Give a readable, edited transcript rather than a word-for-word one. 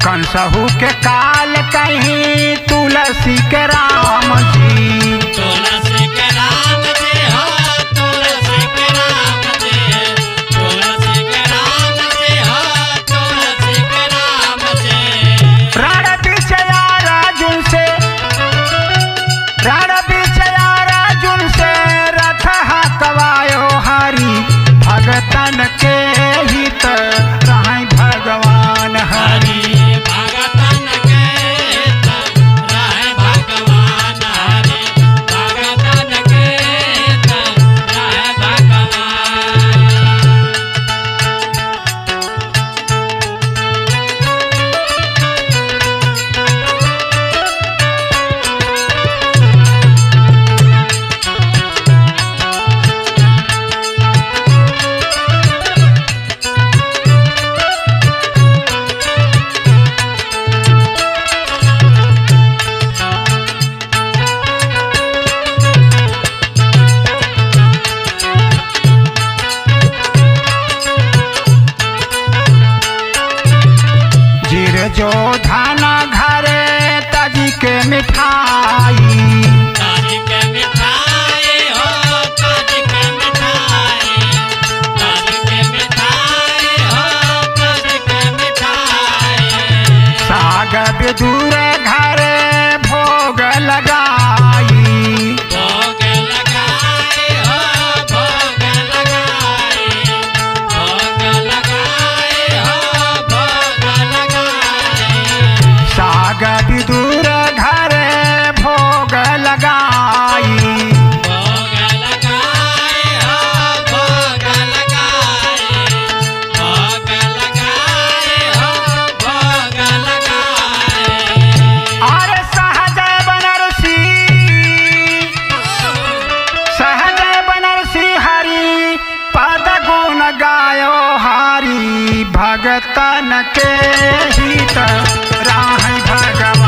कंसहु के काल कहीं तुलसी के राम जी। तुलसी के राम जी हो, तुलसी के राम जी, तुलसी के राम जी हो, तुलसी के राम जी। रण विषया राजुन से, रण विषया राजुन से रथ हकवायो हरि, भगतन के हित रहै भगवान हरि। हरि भगतन के हित रहे भगवान हरि, भगतन के हित रहे भगवान। जीर जो धान घरे तजी के मिठाई, ताजी के मिठाई हो, ताजी के मिठाई, ताजी के मिठाई हो, ताजी के मिठाई। साग बिदुर घरे भोग लगाई। भोग लगाए हो, भोग लगाए, भोग लगाए हो, भोग लगाए। साग बिदुर घरे भोग लगाई। भोग लगाए हो, भोग लगाए, भोग लगाए हो, भोग लगाए। और सहज बनारसी, सहज बनारसी हरि पद गुण गायो हरि, भगतन के हित राह भगवान।